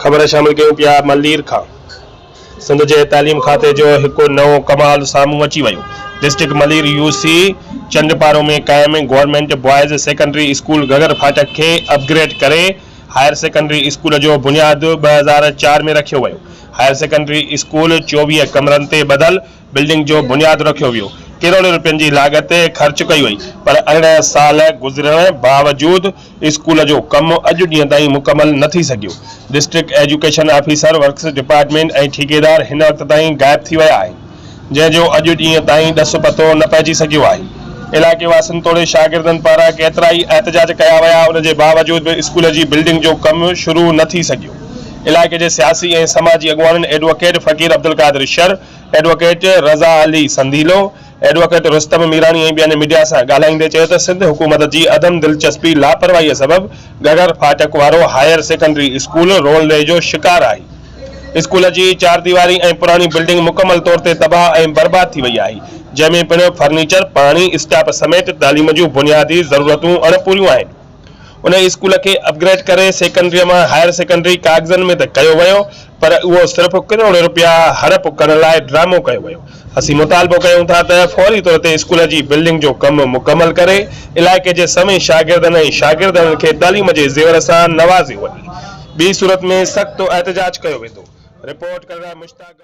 خبر شامل ڪيون پيا ملير کان سنڌ جي تعليم کاتي جو هڪ نئون ڪمال سامهون اچي ويو. ڊسٽرڪٽ ملير يو سي چنڊپارو ۾ قائم government boys secondary school Ghaggar Phatak کي اپگريڊ ڪري هائير سيڪنڊري اسڪول جو بنياد 2004 ۾ رکيو ويو. هائير سيڪنڊري اسڪول 24 ڪمرن تي ٻڌل بلڊنگ جو بنياد رکيو ويو، ڪروڙين روپين جي لاڳت خرچ ڪئي وئي پر 18 سال گذرڻ باوجود اسڪول جو ڪم اڄ ڏينهن تائين مڪمل نه ٿي سگهيو. District education officer, works department ۽ ٺيڪيدار هن وقت تائين غائب ٿي ويا آهن، جنهن جو اڄ ڏينهن تائين ڏس پتو نه پئجي سگهيو آهي. علائقي واسين توڙي شاگردن پاران ڪيترائي احتجاج ڪيا ويا، ان جي باوجود به اسڪول جي بلڊنگ جو ڪم شروع نه ٿي سگهيو. علائقي جي سياسي ۽ سماجي اڳواڻن advocate Faqir Abdulqadir Shar, advocate Raza Ali Sandhilo, advocate Rustam Mirani ۽ ٻين ميڊيا سان ڳالهائيندي چيو ته سنڌ حڪومت جي عدم دلچسپي لاپرواهي سبب گهگهر ڦاٽڪ وارو هائير سيڪنڊري اسڪول رولڙي جو شڪار آهي. اسڪول جي چارديواري ۽ پراڻي بلڊنگ مڪمل طور تي تباهه ۽ برباد ٿي وئي آهي، جنهن ۾ پڻ فرنيچر، پاڻي، اسٽاف سميت تعليم جون بنيادي ضرورتون اڻپوريون آهن. انهي اسڪول کي اپگريڊ ڪري سيڪنڊري مان هائير سيڪنڊري ڪاغذن ۾ ته ڪيو ويو پر اهو صرف ڪروڙين روپيا هڙپ ڪرڻ لاء ڊرامو ڪيو ويو. اسين مطالبو ڪيون ٿا ته فوري طور تي اسڪول جي بلڊنگ جو ڪم مڪمل ڪري علائقي جي سوين شاگردن ۽ شاگردڻين کي تعليم جي زيور سان نوازيو وڃي ٻي صورت ۾ سخت احتجاج ڪيو ويندو. رپورٽ ڪرڻ لاء مشتاق.